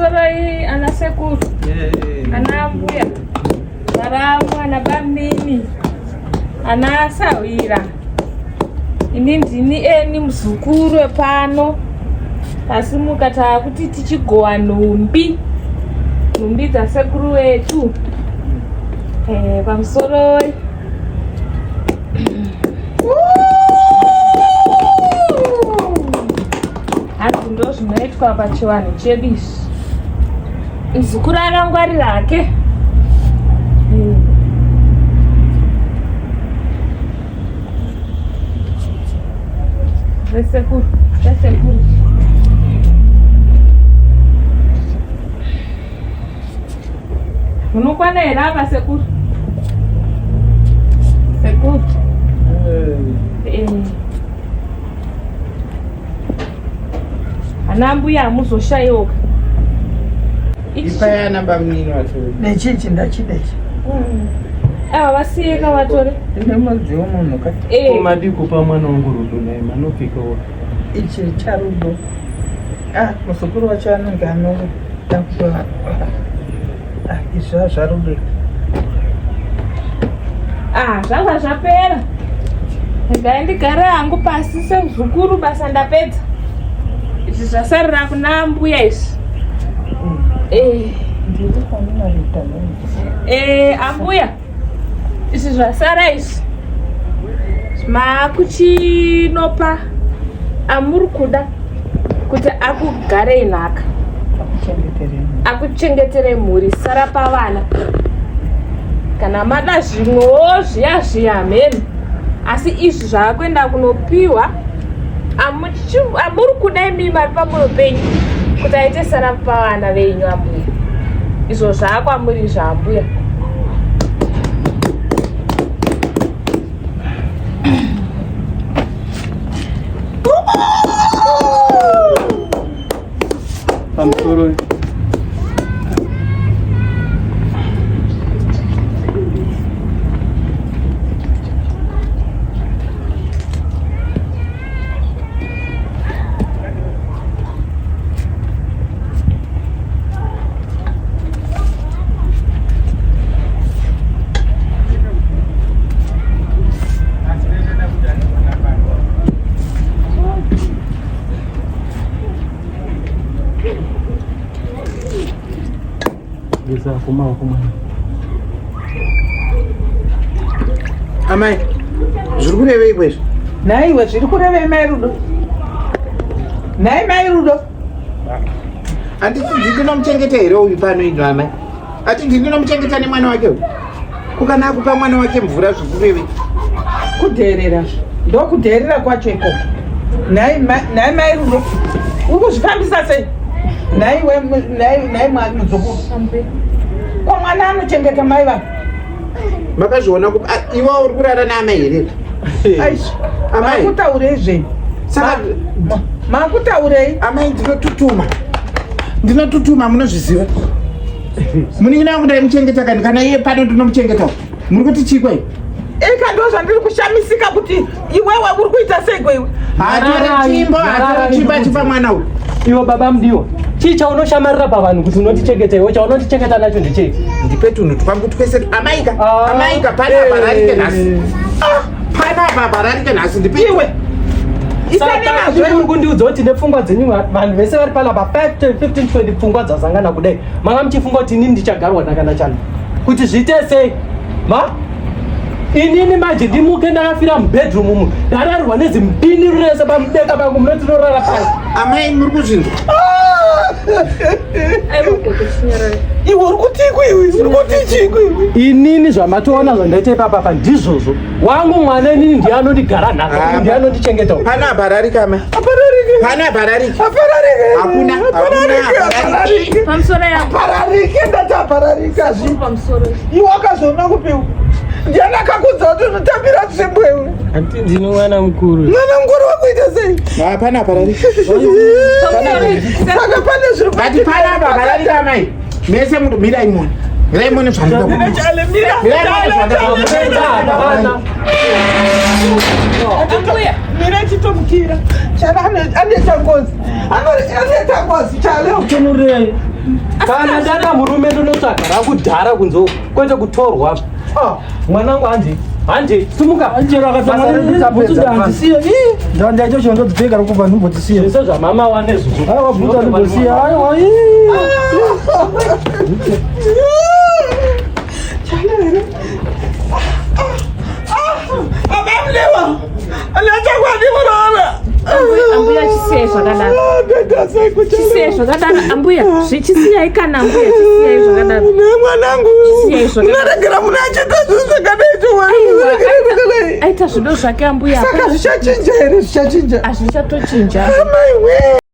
Pamusoroi ana sekuru, ana mbuya, varamu, ana bamnini, ana sahwira. Ini ndini eni muzukuru wepano. Tasimuka taakuti tichigowa nhumbi, nhumbi dzasekuru wetu. Eh, pamusoroi. Hanzi ndo zvinoitwa pachivanhu chedu izvi. Muzukuru akangwarira hake. Vesekuru, vesekuru. Munokwana here apa sekuru? Sekuru. Eh. Ana mbuya hamuzoshaiwoka. Ipai ana bamnini vatore. Nechichi ndachida ichi. Ava vasiyeka vatore. Ine madziwo munhu ka. Eh. Madii kupa mwana wangu rudo naye manopfeka wa. Ichi charudo. Ah, muzukuru wacho anenge anoda kupa. Ah, izvi zvarudo. Ah, zvabva zvapera. Regai ndigare hangu pasi semuzukuru basa ndapedza. Izvi zvasarira kuna mbuya izvi. Eh. Ndiri kwamunoita Eh, ambuya. Izvi zvasara izvi. Makuchinopa amuri kuda kuti akugarei nhaka. Akuchengeterei mhuri sara pavana. Kana mada zvimwewo zviya zviya hameno. Asi izvi zvaakuenda kunopiwa amuri kuda imi mari pamwoyo penyu kuti aite sara pavana venyu ambuya. Izvo zvaakwamuri zvaambuya. Pamusoro. Geza kumaoko mwana. Amai, zviri kurevei kwezvi? Nhaiwe zviri kurevei mai Rudo? Nhai mai Rudo? Handiti ndinomuchengeta here uyu pano ino amai? Ati ndinomuchengeta nemwana wake uyu? Kukana akupa mwana wake mvura zviri kurevei? Kudheerera ndokudheerera kwacho ikoko. Nhai mai Rudo, uri kuzvifambisa sei? Nhaiwe nhai muzukuru. Ko mwana anochengeta mai vake? Makazviona kupi? Iwe uri kurara naamai here? Aish, amai. Makutaurei zvenyu? Saka makutaurei? Amai ndinotutuma. Ndinotutuma munozviziva. Munin'ina wangu ndaimuchengeta kani kana iye pano ndinomuchengeta. Muri kuti chii kwai? Eka ndo zvandiri kushamisika kuti iwewe uri kuita sei kweiwe? Hatore chimbo, hatore chimbo achipa mwana uyu. Iwe baba mudiwa, chii chaunoshamarira pavanhu kuti unotichengeta iwe chaunotichengeta nacho ndechei? Ndipe tunhu twangu twese amaika, ah, amaika pana apa rarike nhasi. Ah, pana apa apa rarike nhasi ndipe iwe. Saka muri kundiudza kuti nepfungwa dzenyu vanhu vese vari panapa 5 10 15 20 pfungwa dzasangana kudai. Manga muchifunga kuti inini ndichagarwa nakana chani. Kuti zviite sei? Ma? Inini manje ndimuke ndakafira mubedroom umu ndararirwa nezimupini rese pamudeka pangu munoti tinorara pasi. Amai muri kuzvinzwa? Iwe uri kutiiko iwe? Uri kuti chiiko iwe? Inini zvamatoona zvandaita ipapa pa ndizvozvo. Wangu mwana inini ndiye anondigara nhaka, ah, ndiye anondichengeta. Pana apararika amai. Apararike. Pana apararike. Apararike. Hakuna. Apararike. Apararike. Pamusoro yako. Apararike ndati apararike azvi. Pamusoro. Iwe wakazoona kupi? Ndiani akakudza kuti unotambira tsvimbo iwe? Anti ndini mwana mukuru. Mwana mukuru wakuita sei? Hapana apararike. Saka pane zviri But pana apararike amai. Mese muri mirai muone. Mirai muone zvandinoda kuita. Mirai muone zvandinoda kuita. Ambuya. Mira chitomukira. Chale anoita ngozi. Anoita ngozi chale. Tonurei. Kana ndada murume ndonotsvaga rakudhara kunze uko kwete kutorwa. Ah, mwanangu handi handi simuka. Chero akatsamwa ndandaito chero ndodzipfeka rokubva ndimbodzisiya. Zvese zvamama wane zuzu. Aiwa bvutsa ndimbosiya. Aiwa. Ambuya, chisiyai zvakadaro, chisiyai zvakadaro ambuya, zvichisiyai kana ambuya, chisiyai zvakadaro. Mwanangu, Chisiyai zvakadaro. unoregera munhu achiita zvinhu zvakadai chowa? Aita zvido zvake ambuya. Saka zvichachinja here? Zvichachinja? Hazvichatochinja. Amai we.